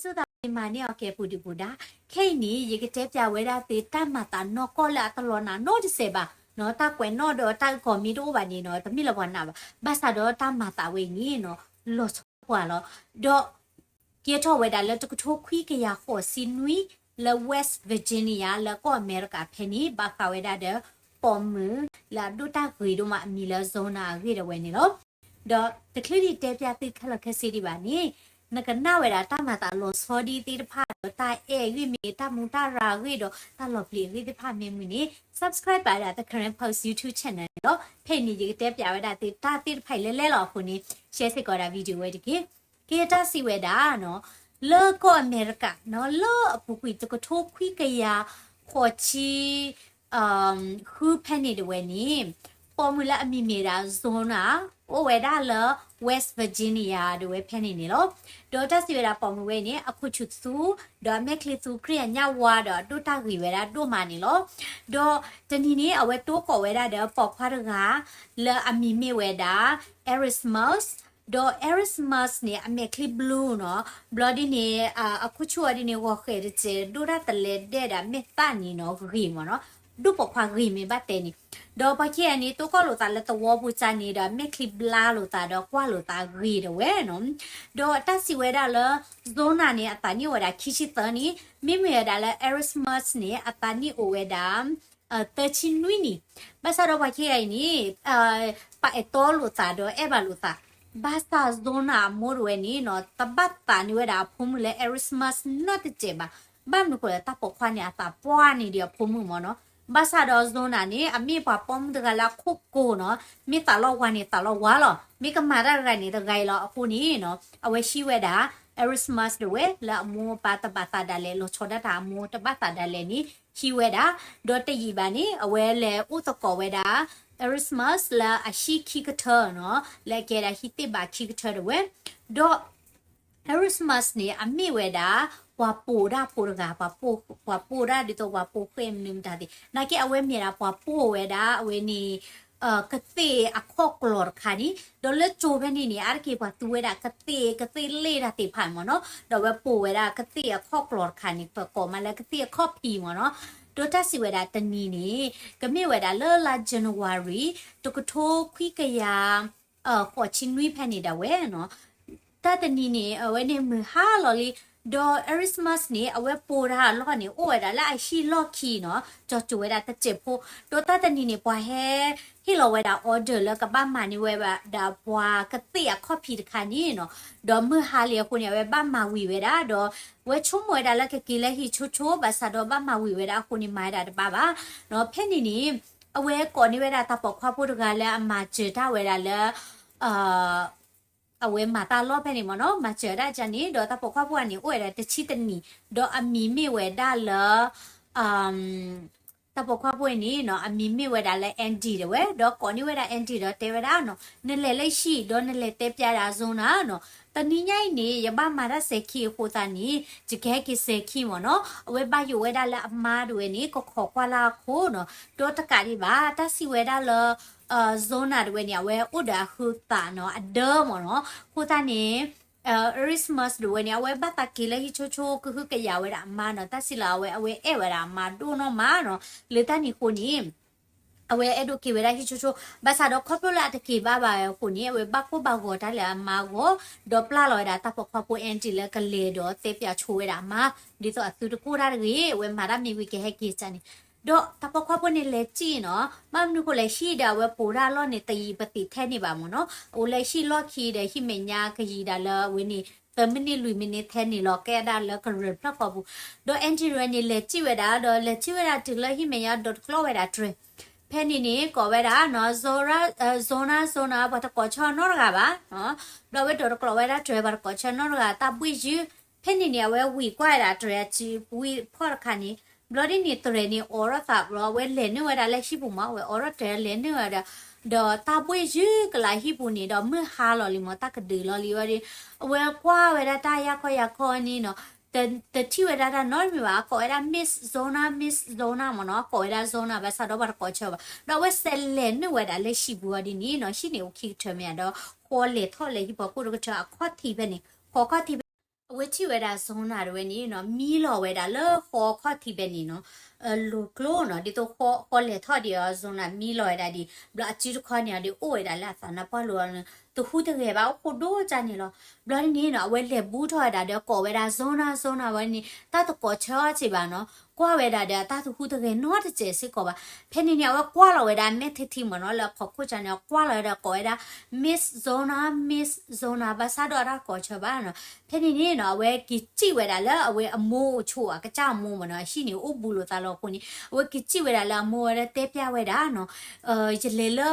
ဆိသးမ့ၢ်မၤန့ၢ်အီၤကဲပူၤဒုၣ်ပူၤဒါ, ခဲအံၤန့ၣ် ယကတဲပျးဝဲဒၣ်သုတၢ်မၤသးနီၢ်ကီၢ်လၢအတလီၤနးနီတစဲးဘၣ်, တၢ်ကွဲးနီၣ်ဒီးတၢ်အုၣ်ကီၤမ့ၢ်တအိၣ်ဘၣ်န့ၣ်နီၤ တမ့ၢ်လၢပှၤနးဘၣ်, ဘၣ်ဆၣ်ဒီးတၢ်မၤသးဝဲအံၤန့ၣ်နီၤ လီၤဆီပှၤလီၤ. ဒီးကဲထီၣ်ဝဲဒၣ်လၢတကထိခွံကယၤဃိးဆံနွံ လၢ West Virginia လၢကီၢ်အမဲရကၤဖဲန့ၣ် ဘၣ်ဃးဝဲဒၣ်ဒီး ပိာ်မုၣ်လၢအဒိၣ်တၢ်ဂ့ၤဒိၣ်မးအမံၤလၢ Zona အဂ့ၢ်ဒၣ်ဝဲန့ၣ်လီၤ. ဒီးတချုးဒံးတဲပျးသုခဲလၢာ်ခဲဆ့ဒံးဘၣ်န့ၣ်, နကနၣ်ဝဲဒၣ်တၢ်မၤသးလီၤဆီဒံးသ့ၣ်တဖၣ်ဒီးတၢ်အဲၣ်အဂ့ၢ်မ့ၢ်ဂ့ၤ တၢ်မူတၢ်ရၤအဂ့ၢ်ဒီးတၢ်လီၤပျံၤအဂ့ၢ်သ့ၣ်တဖၣ်မ့ၢ်မုာ်န့ၣ် subscribe ဘၣ်ဒၣ် The Karen Post YouTube channel န့ၣ်လီၤ. ဖဲအံၤန့ၣ် ယကတဲပျးဝဲဒၣ်သုတၢ်သ့ၣ်တဖၣ်အံၤလဲၤလဲၤလီၤအဃိန့ၣ် share စ့ၢ်ကီးဒၣ် video ဝဲတက့ၢ်. ကဲတၢ်စံးဝဲဒၣ်နီၤ, လၢကီၢ်အမဲရကၤနီၤ လၢအပူၤကွံာ်တကထိခွံကယၤဃိးဆံ ဃုဖဲန့ၣ်ဒၣ်ဝဲန့ၣ် ပိာ်မုၣ်လၢအမံၤမ့ၢ်ဒၣ် Zona အိၣ်ဝဲဒၣ်လၢ West Virginia ဒၣ်ဝဲဖဲန့ၣ်န့ၣ်လီၤ. ဒီးတၢ်စံးဝဲဒၣ်ပိာ်မုၣ်ဝဲန့ၣ် အခိၣ်ဆူၣ်သူ ဒီးအမဲာ်ချံသူ ခရံာ်အညၣ်ဝါဒီးအဒိၣ်တၢ်ဂ့ၤဝဲဒၣ်ဒိၣ်မးန့ၣ်လီၤ. ဒီးတနံၤန့ၣ် အဝဲတိၢ်ကိးဝဲဒၣ်ဒီးပိာ်ခွါတဂၤ လၢအမံၤမ့ၢ်ဝဲဒၣ် Erasmus, ဒီး Erasmus န့ၣ် အမဲာ်ချံ blue နီၤ, ဘျီဒ်န့ၣ် အခိၣ်ဆူၣ်အီၤဒ်န့ၣ် ဂီၤဃဲးတစဲး ဒိၣ်တၢ်တလဲဒဲဒၣ် မဲာ်သၣ်န့ၣ်နီၤ ဂ့ၤမးနီၤ, ဒိၣ်ပိာ်ခွါဂ့ၤမ့ၢ်ဘၣ်တဲန့ၣ်, ဒီးပှၤခံဂၤန့ၣ် တိၢ်ကိၢ်လိာ်သးလၢသဝီပူၤစ့ၢ်န့ၣ်ဒီး မဲာ်ချံဘျါလိာ်သးဒီးကွၢ်လိာ်သးဂ့ၤဒၣ်ဝဲနီၤ, ဒီးတၢ်စံးဝဲဒၣ်လၢ Zona န့ၣ် အသးနံၣ်အိၣ်ဝဲဒၣ်ခံဆံသၢနံၣ်, မ့မ့ၢ်ဝဲဒၣ်လၢ Erasmus န့ၣ် အသးနံၣ်အိၣ်ဝဲဒၣ် သၢဆံနွံနံၣ်, ဘၣ်ဆၣ်ဒီးပှၤခံဂၤအံၤန့ၣ် ပာ်အဲၣ်တီလိာ်သးဒီးအဲၣ်ဘၣ်လိာ်သး, ဘၣ်ဆၣ် Zona အမိၢ်တဝဲန့ၣ်နီၤ တဘၣ်သးန့ၢ်ဝဲဒၣ်အဖိမုၣ်လၢ Erasmus နီတစဲးဘၣ်, ဘၣ်မနုၤဃိလဲၣ် တၢ်ပိာ်ခွါန့ၣ် အသးပှၢ်န့ၢ်ဒံးအဖိမုၣ်မးနီၤ, ဘၣ်ဆၣ်ဒီး Zona န့ၣ် အမ့ၢ်ပှၤပိာ်မုၣ်တဂၤလၢအခိၣ်ကိၤနီၤ, မ့ၢ်သးလီဝါန့ၣ်သးလီဝါလီၤ, မ့ၢ်ကမၤတၢ်တဂၤန့ၣ်တဂၤအံၤလီၤ, အဃိန့ၣ်နီၤ အဝဲဟံးဝဲဒၣ် Erasmus တဝဲ လၢအမိၢ်အပၢ်တဘၣ်သးဒၣ်လဲာ် လီၤဆီဒၣ်တၢ်အမိၢ်တဘၣ်သးဒၣ်လဲာ်န့ၣ် ဟံးဝဲဒၣ်, ဒီးတယံာ်ဘၣ်န့ၣ် အဝဲလဲၤအိၣ်သကိးဝဲဒၣ် Erasmus လၢအဟံၣ်ခံကထၢနီၤ, လၢအကဲဒၣ်ဟံၣ်သ့ၣ်ဘၣ်ခံကထၢတဝဲ, ဒီး Erasmus န့ၣ် အမ့ၢ်ဝဲဒၣ် ပှၤပိာ်ဒၣ်ဖိတဂၤ, ပှၤပိာ်ဒၣ်ဒ်သိးပှၤပိာ်ဃဲမနုၤမတၤသ့ၣ်, နာ်က့အဝဲမ့ၢ်ဒၣ်ပှၤပိာ်ဝဲဒၣ်အဝဲန့ၣ် ကသ့ၣ်အခီၣ်ကျီၤတခါန့ၣ်, ဒီးလၢကၠိဖဲန့ၣ်န့ၣ် အါတက့ၢ်ပှၤသူဝဲဒၣ်ကသ့ၣ်, ကသ့ၣ်လ့ၣ်တၢ်သ့ၣ်တဖၣ်မ့ၢ်နီၤ, ဒီးအဝဲပိာ်ဝဲဒၣ်ကသ့ၣ်အခီၣ်ကျီၤတခါန့ၣ် ပကိးမးလၢကသ့ၣ်အခီၣ်ဖံးမ့ၢ်နီၤ, ဒီးတၢ်စံးဝဲဒၣ်တနံၤန့ၣ် ကမ့ၢ်ဝဲဒၣ်လၢလါ January တကထိခွံကယၤ ဃိးဆံနွံဖဲန့ၣ်ဒၣ်ဝဲနီၤ, တၢ်တနံၤန့ၣ် အဝဲန့ၣ်မုၢ်ဟါလီၤလံ, ဒီး Erasmus န့ၣ် အဝဲပိာ်တၢ်အလီၢ်န့ၣ် အိၣ်ဝဲဒၣ်လၢအဟံၣ်လီၢ်ခံနီၤ, ကၠီၤကၠိၤဝဲဒၣ်တစဲးဖိ, ဒီးတၢ်တနံၤန့ၣ် ပှၤဟဲဟ့ၣ်လီၤဝဲဒၣ် order လၢကဘၣ်မၤန့ၢ်ဝဲဒၣ်ပှၤကသ့ၣ်အခီၣ်ဖံးတခါန့ၣ်နီၤ, ဒီးမုၢ်ဟါလံအဃိန့ၣ် အဝဲဘၣ်မၤဝံၤဝဲဒၣ်, ဒီးအဝဲဆိကမိၣ်ဝဲဒၣ်လၢကက့ၤလၢဟံၣ်ဆိဆိ ဘၣ်ဆၣ်ဒီးဘၣ်မၤဝံၤဝဲဒၣ်အဃိန့ၣ် မၤဝဲဒၣ်တဘၣ်ဘၣ်နီၤ, ဖဲန့ၣ်န့ၣ် အဝဲကိးန့ၢ်ဝဲဒၣ်တၢ်ပိာ်ခွါဖိတဂၤလၢအမၤစၢၤတၢ်ဝဲဒၣ်လၢ အဝဲမၤတၢ်လီၢ်ဖဲန့ၣ်မ့ၢ်နီၤ, မၤစၢၤဒၣ်ကန့ၣ် ဒီးတၢ်ပိာ်ခွါဖိန့ၣ် အိၣ်ဝဲဒၣ်တဆံတနံၣ်, ဒီးအမံၤမ့ၢ်ဝဲဒၣ်လၢ တၢ်ပိာ်ခွါဖိအံၤန့ၣ်နီၤ အမံၤမ့ၢ်ဝဲဒၣ်လၢ Andy တဝဲ, ဒီးကိးန့ၢ်ဝဲဒၣ် Andy ဒီးတဲဝဲဒၣ်နီၤ, နလဲၤလၢဟံၣ်ဒီးနလဲၤတဲပျးဒၣ် Zona နီၤ, တနံၤညါအံၤန့ၣ် ယဘၣ်မၤတၢ်စဲၤခံအဃိသတးန့ၣ် ယကဟဲက့ၤစဲၤခံမ့ၢ်နီၤ, အဝဲဘၣ်ယိၣ်ဝဲဒၣ်လၢအမါတဝဲန့ၣ် ကခိးကွၢ်လၢအခိၣ်နီၤ, ဒီးတကးဒံးဘၣ် တၢ်စံးဝဲဒၣ်လၢ Zona တဝဲန့ၣ် အဝဲအိၣ်ဒီးအဟုးသးနီၤ အဒၢမ့ၢ်နီၤ, အဃိသတးန့ၣ် Erasmus တဝဲန့ၣ် အဝဲဘၣ်သးက့ၤလၢဟံၣ်ဆိဆိ ကဟုကယာ်ဝဲဒၣ်အမါနီၤ, တၢ်စံးလၢအဝဲ အဝဲအဲၣ်ဝဲဒၣ်အမါဒိၣ်နီၢ်မးနီၤ, လၢတၢ်န့ၣ်အဃိန့ၣ် အဝဲအဲၣ်ဒိးက့ၤဝဲဒၣ်ဟံၣ်ဆိဆိ, ဘၣ်ဆၣ်ဒီးခီဖျိလၢအတက့ၤဘၣ်ဘၣ်ဝဲအဃိန့ၣ် အဝဲဘၣ်ကိၢ်ဘၣ်ဂီၤတၢ်လၢအမါအဂီၢ်, ဒီးပျၢ်လီၤဝဲဒၣ်တၢ်ပိာ်ခွါဖိ Andy လၢကလဲၤဒီးတဲပျးဆိဝဲဒၣ်အမါ, ဒ်သိးအသုတကိၢ်တၢ်တဂ့ၤ, အဝဲမၤတၢ်မ့ၢ်ဝံၤကဟဲက့ၤစ့ၢ်န့ၣ်, ဒီးတၢ်ပိာ်ခွါဖိန့ၣ်လဲၤစံၣ်နီၤ, ဘၣ်မနုၤဃိလဲၣ် ဟံၣ်ဒီးအဝဲပိာ်တၢ်အလီၢ်န့ၣ် တယံာ်ပသံးထဲန့ၣ်ဘၣ်မ့ၢ်နီၤ, အိၣ်လၢဟံၣ်လီၢ်ခံဒီးဟံၣ်မဲာ်ညါကယံာ်ဒၣ်လၢအဝဲန့ၣ် သၢမံးနံးလွံၢ်မံးနံးထဲန့ၣ်လီၤ, ကဲဒၣ်လၢကရၢၢ်ဖျၢၣ်ဃီပူၤ, ဒီး Andy တဝဲန့ၣ် လဲၤစံၣ်ဝဲဒၣ် ဒီးလဲၤစံၣ်ဝဲဒၣ်တုၤလၢဟံၣ်မဲာ်ညါဒီးတကျီၢ်ဝဲဒၣ်တြဲၤ, ဖဲန့ၣ်န့ၣ် ကိးဝဲဒၣ်နီၤ Zona, Zona, ပှၤတကိးဆၢနီတဂၤဘၣ်, ဘျီဝဲဒီးတကျီၢ်ဝဲဒၣ်တြဲၤ ပှၤတကိးဆၢနီတဂၤ တၢ်ဘှ့ၣ်ယုၢ်, ဖဲန့ၣ်န့ၣ် အဝဲဝံၤကွၢ်ဝဲဒၣ်တြဲၤအစုဝံၤဖီၣ်တခါန့ၣ်, ဘျီဒ်န့ၣ်တြဲၤန့ၣ်အိးထီၣ်သးဘျီ အဝဲလဲၤနုာ်ဝဲဒၣ်လၢဟံၣ်ပူၤမး, အဝဲအိးထီၣ်တြဲၤလဲၤနုာ်ဝဲဒၣ်, ဒီးတၢ်ဘှ့ၣ်ယုၢ်ကလးဟံၣ်ပူၤန့ၣ် ဒီးမုၢ်ဟါလီၤလံမး တၢ်ကဒုးလီၤလံဝဲဒီး, အဝဲကွၢ်ဝဲဒၣ်တၢ်ယၢ်ခီယၢ်ခီန့ၣ်နီၤ, တထံၣ်ဝဲဒၣ်တၢ်နီတမံၤဘၣ်, အကိးဝဲဒၣ် Miss Zona, Miss Zona မ့ၢ်နီၤ, ကိးဝဲဒၣ် Zona ဘၣ်ဆၣ်ဒီးပှၤတကိးဆၢဘၣ်, ဒီးအဝဲစဲးလဲၤနုာ်ဝဲဒၣ်လၢဟံၣ်ပူၤအီၤဒ်န့ၣ်နီၤ, ဟံၣ်န့ၣ်အိၣ်ခံကထၢမ့ၢ်ဧါ, ဒီးဃီလဲၤထီၣ်လဲၤဟံၣ်ပှၤခိၣ်တကထၢအခီၣ်ထံးဖဲန့ၣ်, ဃီခီၣ်ထံးဖဲ အဝဲထံၣ်ဝဲဒၣ် Zona တဝဲန့ၣ်နီၤ မံလီၤဝဲဒၣ်လၢဃီခီၣ်ထံးဖဲန့ၣ်နီၤ, လိၤကျိနီၤ ဒ်သိးဃီလဲၤထီၣ်ဒံးအီၤ Zona မံလီၤဝဲဒၣ်ဒံး ဘျီအစုတခီန့ၣ် ဒုးအိၣ်ဝဲဒၣ်လၢအသးနါပှၢ်လိၤ တဟူးတဂဲၤဘၣ် အိၣ်ဃိဒိၣ်ကန့ၣ်လီၤ. ဘျီဒ်န့ၣ်နီၤ အဝဲလဲၤဘူးထီၣ်ဝဲဒၣ်ဒီးကိးဝဲဒၣ် Zona Zona ဝဲန့ၣ် တၢ်တကိးဆၢအီၤစ့ၢ်ဘၣ်နီၤ, ကွၢ်ဝဲဒၣ်ဒီးအတၢ်တဟူးတဂဲၤနီတစဲးစ့ၢ်ကီးဘၣ်. ဖဲန့ၣ်န့ၣ် အဝဲကွၢ်လီၤဝဲဒၣ် မဲာ်ထံထံမ့ၢ်နီၤ လၢအဖီခိၣ်ကန့ၣ် ကွၢ်လီၤဝဲဒၣ်ကိးဝဲဒၣ် Miss Zona, Miss Zona ဘၣ်ဆၣ်ဒီးအတၢ်ကိးဆၢဘၣ်နီၤ. ဖဲန့ၣ်န့ၣ်နီၤ အဝဲက့ၤစံၣ်ဝဲဒၣ်လၢအဝဲအမိၢ်အအိၣ်ဆိး အကစၢ်အမိၢ်မ့ၢ်နီၤ အဟံၣ်န့ၣ် အိၣ်ဘူးလိာ်သးလီၤအဃိန့ၣ် အဝဲက့ၤစံၣ်ဝဲဒၣ်လၢအမိၢ်ဝဲဒၣ်တဲပျးဝဲဒၣ်နီၤ, ယလဲၤလၢ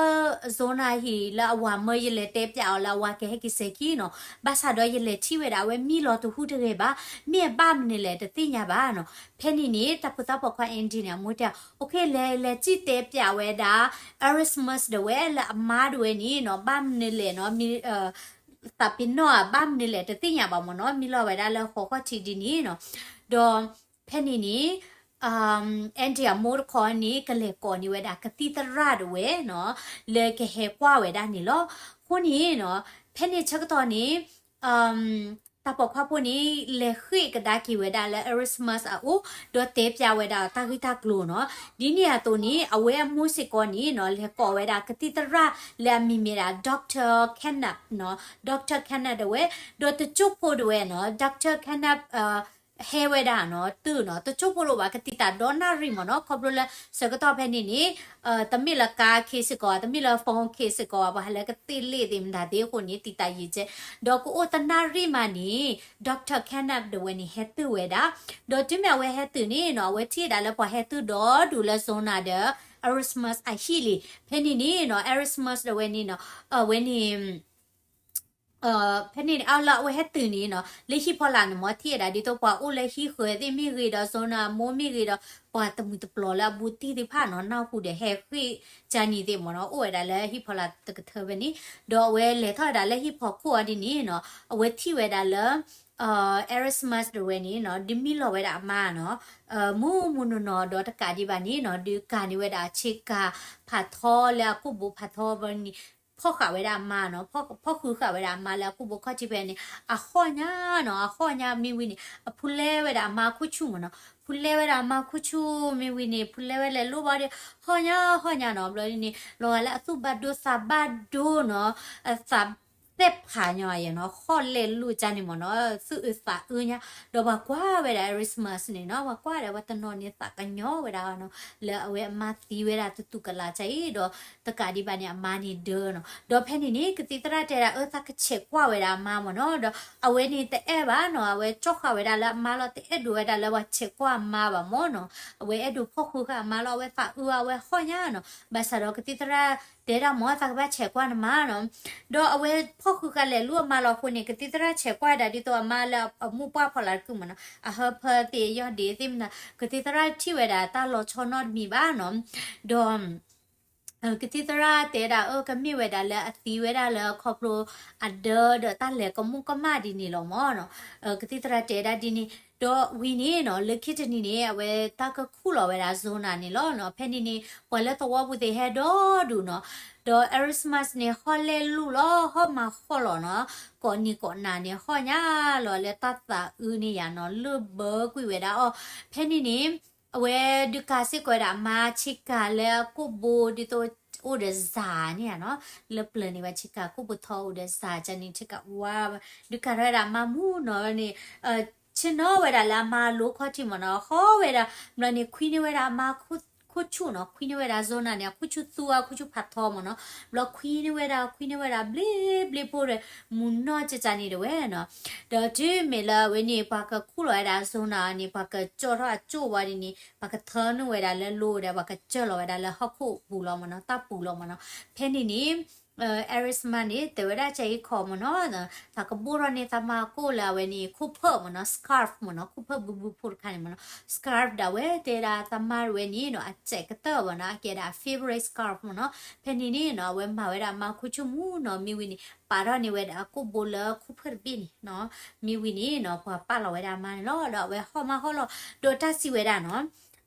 Zona ဟံၣ်လၢအဝၤမၢယလဲၤတဲပျးအီၤလၢအဝၤကဟဲက့ၤစဲၤခံနီၤ, ဘၣ်ဆၣ်ဒီးယလဲၤထံၣ်ဝဲဒၣ် အဝဲမံလီၤတဟူးတဂဲၤဘၣ်, မ့ၢ်အဘၣ်မနုၤလဲၣ်တသ့ၣ်ညါဘၣ်နီၤ. ဖဲန့ၣ်န့ၣ် တၢ်ဖိသၣ်ပိာ်ခွါ Andy န့ၣ် အမိၢ်တဲ OK လဲၤ လဲၤစံၣ်တဲပျးဝဲဒၣ် Erasmus ဒၣ်ဝဲလၢအမါဒၣ်ဝဲန့ၣ်နီၤ ဘၣ်မနုၤလဲၣ်နီၤ မ့ၢ် သးပ့ၤနီၣ်ဧါ ဘၣ်မနုၤလဲၣ်တသ့ၣ်ညါဘၣ်မ့ၢ်နီၤ မံလီၤဝဲဒၣ်လၢဃီခီၣ်ထံးဒ်န့ၣ်နီၤ. ဒီးဖဲန့ၣ်န့ၣ် Andy အမိၢ်တခီန့ၣ် ကလဲၤကိးန့ၢ်ဝဲဒၣ်ကသံၣ်သရၣ်ဒၣ်ဝဲနီၤ လၢကဟဲကွၢ်ဝဲဒၣ်န့ၣ်လီၤ. အဃိန့ၣ်နီၤ ဖဲန့ၣ်ဆၢကတီၢ်န့ၣ် တၢ်ပိာ်ခွါဖိန့ၣ် လဲၤဃ့ၢ်ကဒါက့ၤဝဲဒၣ်လၢ Erasmus အအိၣ် ဒီးတဲပျးဝဲဒၣ်တၢ်ဂ့ၢ်တၢ်ကျိၤနီၤ. ဒ်န့ၣ်အသိးန့ၣ် အဝဲအမိၢ်စ့ၢ်ကီးန့ၣ်နီၤ လဲၤကိးဝဲဒၣ်ကသံၣ်သရၣ်လၢအမံၤမ့ၢ်ဒၣ် Doctor Kenneth နီၤ, Doctor Kenneth ဒၣ်ဝဲ, ဒီးတကၠိၢ်ဖိဒၣ်ဝဲနီၤ Doctor Kenneth ဟဲဝဲဒၣ်နီၤ တုၤနီၤ တကၠိၢ်ဖိဒၣ်ဘၣ်ကသံၣ်သရၣ်ဒီနၣ်ရံၣ်မ့ၢ်နီၤ ခီဖျိလၢဆၢကတီၢ်ဖဲန့ၣ်န့ၣ် တမ့ၢ်လၢကါခ့စ့ၢ်ကီး တမ့ၢ်လၢ phone ခ့စ့ၢ်ကီး ပှၤဟးလၢကသ့ၣ်လ့ၣ်သ့ၣ်မတၤသ့အဃိန့ၣ် သံၣ်သရၣ်ယံာ်ကဲ ဒီးကအိၣ်တနၣ်ရံၣ်မးန့ၣ် Doctor Kenneth ဒၣ်ဝဲန့ၣ် ဟဲတုၤဝဲဒၣ်, ဒီးတုၤမ့ၢ်အဝဲဟဲတုၤန့ၣ်နီၤ အဝဲထံၣ်ဝဲဒၣ်လၢပှၤဟဲတုၤဒီဒူၣ်လၢ Zona ဒီး Erasmus အဟံၣ်လံ. ဖဲန့ၣ်န့ၣ်နီၤ Erasmus ဒၣ်ဝဲန့ၣ်နီၤ အဝဲန့ၣ် ဖဲန့ၣ်န့ၣ် အလၢအဝဲဟဲတုၤန့ၣ်နီၤ လၢဟံၣ်ဖီလာ်န့ၣ်မ့ၢ်ထံၣ်ဝဲဒၣ် ဒ်သိးပှၤအိၣ်လၢဟံၣ်ဃၢၤသ့ၣ်မ့ၢ်ဂ့ၤဒီး Zona အမိၢ်မ့ၢ်ဂ့ၤဒီး ပှၤတမှံၤတပျီၤလၢအဘူးတံၢ်သ့ၣ်တဖၣ်နီၤ နၢ်ဟူဒီးဟဲဃ့ၢ်ကန့ၣ်သ့ၣ်မ့ၢ်နီၤ အိၣ်ဝဲဒၣ်လၢဟံၣ်ဖီလာ်တကထၢဖဲန့ၣ်, ဒီးအဝဲလဲၤထီၣ်ဝဲဒၣ်လၢဟံၣ်ဖီခိၣ်အီၤဒ်န့ၣ်နီၤ အဝဲထံၣ်ဝဲဒၣ်လၢ Erasmus ဒၣ်ဝဲန့ၣ်နီၤ ဒုးမံလီၤဝဲဒၣ်အမါနီၤ မူမူနီၢ်နီၢ်ဒီးတကးဒံးဘၣ်န့ၣ်နီၤ ဒုးကၤန့ၢ်ဝဲဒၣ်ဆ့ကၤဖးထီလၢအကိာ်ဘိဖးထီဖဲန့ၣ် ဖီၣ်ဃာ်ဝဲဒၣ်အမါနီၤ ဖီၣ်ဃုာ်ဃာ်ဝဲဒၣ်အမါလၢအကိာ်ဘိခီၣ်ထံးဖဲန့ၣ် အဟီၣ်ညါနီၤ အဟီၣ်ညါမ့ၢ်ဝံၤန့ၣ် အဖူလဲဝဲဒၣ်အမါခိၣ်ဆူၣ်မ့ၢ်နီၤ ဖူလဲဝဲဒၣ်အမါခိၣ်ဆူၣ်မ့ၢ်ဝံၤန့ၣ် ဖူလဲဝဲလဲၤလိၣ်ဘၣ်ဒီး ဟီၣ်ညါဟီၣ်ညါနီၤ ဘျီဒ်န့ၣ် လီၤဂာ်လၢအသူၣ်ဘၣ်ဒိသးဘၣ်ဒိနီၤ အသးသ့ၣ်ဖးညီယဲၢ်နီၤ ဟီၣ်လဲၣ်လိာ်ကန့ၣ်မ့ၢ်နီၤ သူၣ်အုးသးအုးညါ ဒီးပှၤကွၢ်ဝဲဒၣ် Erasmus န့ၣ်နီၤ ပှၤကွၢ်ဒီး ပှၤတနီၤန့ၣ်သးကညီၤဝဲဒၣ်နီၤ လၢအဝဲအမါသံဝဲဒၣ်တတူၢ်ကလာ်ကါအံၤ ဒီးတကးဒံးဘၣ်န့ၣ် အမါန့ၣ်ဒၢနီၤ ဒီးဖဲန့ၣ်န့ၣ် ကသံၣ်သရၣ်တဲဒၣ် အၢ သးကဆဲးကွၢ်ဝဲဒၣ်အမါမ့ၢ်နီၤ ဒီးအဝဲန့ၣ်တအဲၣ်ဘၣ်နီၤ အဝဲကၠီဃာ်ဝဲဒၣ်လၢအမါလီၤ တအဲၣ်ဒိးဝဲဒၣ်လၢပှၤဆဲးကွၢ်အမါဘၣ်မ့ၢ်နီၤ အဝဲအဲၣ်ဒိးဖီၣ်ဃုာ်ဃာ်အမါလီၤ အဝဲသးအုးအဝဲဟီၣ်ညါနီၤ ဘၣ်ဆၣ်ဒီးကသံၣ်သရၣ်တဲဒၣ်မ့ၢ် သးကဘၣ်ဆဲးကွၢ်နမါနီၤ ဒီးအဝဲဖီၣ်ဃုာ်ဃာ်လဲၤလိၣ်အမါလီၤအဃိန့ၣ် ကသံၣ်သရၣ်ဆဲးကွၢ်ဒၣ်ဒ်သိးအမါလၢအမိၢ်ပှၢ်ဖီလာ်တကုၢ်မ့ၢ်နီၤ အဟၢဖၢသ့ၣ်အယီၢ်ဒ့သ့ၣ်မနုၤ ကသံၣ်သရၣ်ထံၣ်ဝဲဒၣ်တၢ်လီၤဆီနီတမံၤဘၣ်နီၤ ဒီး ကသံၣ်သရၣ်တဲဒၣ် အၢ ကမ့ၢ်ဝဲဒၣ်လၢအသံဝဲဒၣ်လၢခီဖျိအဒၢဒီးတၢ်လဲၤကမူၣ်ကမၣ်ဒ်န့ၣ်လီၤမ့ၢ်နီၤ ကသံၣ်သရၣ်တဲဒၣ်ဒ်န့ၣ် ဒီးဝံၤန့ၣ်နီၤ လၢခံတနံၤန့ၣ် အဝဲတၢ်ကခူၣ်လီၤဝဲဒၣ် Zona န့ၣ်လီၤနီၤ ဖဲန့ၣ်န့ၣ် ပှၤလၢသဝီပူၤသ့ၣ်ဟဲဒီဒူၣ်နီၤ ဒီး Erasmus န့ၣ် ဟီၣ်လဲၣ်လိာ်လီၤ ဟီၣ်မၤဟီၣ်လီၤနီၤ ကိးနံၤကိးနၤန့ၣ် ဟီၣ်ညါလီၤလၢတၢ်သးအုးန့ၣ်ယါနီၤ လၢဘၢကွံာ်ဝဲဒၣ်အီၤ ဖဲန့ၣ်န့ၣ် အဝဲဒုးကၤစ့ၢ်ကီးဝဲဒၣ်အမါဆ့ကၤလၢအကိာ်ဘိဒ်သိးအိၣ်ဒီးစၤန့ၣ်ယါနီၤ လၢပျၢၤန့ၣ် ဘၣ်ဆ့ကၤကိာ်ဘိထီအိၣ်ဒီးစၤကန့ၣ် ဆ့ကၤဝါ ဒုးကၤထီၣ်ဝဲဒၣ်အမါမူနီၤန့ၣ် ဆ့ၣ်နီၤဝဲဒၣ်လၢအမါလိခီၣ်ထံးမ့ၢ်နီၤ ဟီၣ်ဝဲဒၣ် ဘျီန့ၣ် ခွံန့ၢ်ဝဲဒၣ်အမါခိၣ်ဆူၣ်နီၤ ခွံန့ၢ်ဝဲဒၣ် Zona န့ၣ် အခိၣ်ဆူၣ်သူအခိၣ်ဆူၣ်ဖးထီမ့ၢ်နီၤ ဘျီခွံန့ၢ်ဝဲဒၣ် ခွံန့ၢ်ဝဲဒၣ် ဘျ့ဘျ့ဖိဒီး မူနီၢ်ကကန့ၣ်ဒၣ်ဝဲနီၤ ဒီးတုၤမ့ၢ်လၢအဝဲန့ၣ် ပှၤကခူၣ်လီၤဝဲဒၣ် Zona န့ၣ် ပှၤကကၠီထီၣ်အကၠိၣ်ဝဲဒ်န့ၣ် ပှၤကထၢနုာ်ဝဲဒၣ်လၢလိဒီး ပှၤကစၢၢ်လီၤဝဲဒၣ်လၢဟီၣ်ခိၣ်ပူၤလီၤမ့ၢ်နီၤ တၢ်ပူၤလီၤမ့ၢ်နီၤ ဖဲန့ၣ်န့ၣ် Erasmus န့ၣ် တဲဝဲဒၣ်ကအံၤခီမ့ၢ်နီၤ သးကဘိၣ်ထီၣ်န့ၢ်သးမါကိၣ်လၢအဝဲန့ၣ် ခိၣ်ဖၢၣ်မ့ၢ်နီၤ scarf မ့ၢ်နီၤ ခိၣ်ဖၢၣ်ဘုဘုဖိတခါန့ၣ်မ့ၢ်နီၤ scarf ဒၣ်ဝဲတဲဒၣ်သးမါဝဲန့ၣ်နီၤ အစဲးကတၢၢ်မ့ၢ်နီၤ အကဲဒၣ် favorite scarf မ့ၢ်နီၤ ဖဲန့ၣ်န့ၣ်နီၤ အဝဲမၤဝဲဒၣ်အမါခိၣ်ဆူၣ်မူနီၤ မ့ၢ်ဝံၤန့ၣ် ပာ်ထီၣ်န့ၢ်ဝဲဒၣ်အကိာ်ဘိလၢခိၣ်ဖၢၣ်တဘ့ၣ်န့ၣ်နီၤ မ့ၢ်ဝံၤန့ၣ်နီၤ ပှၤပာ်လီၤဝဲဒၣ်အမါန့ၣ်လီၤ ဒီးအဝဲဟီၣ်မါဟီၣ်လီၤ ဒီးတၢ်စံးဝဲဒၣ်နီၤ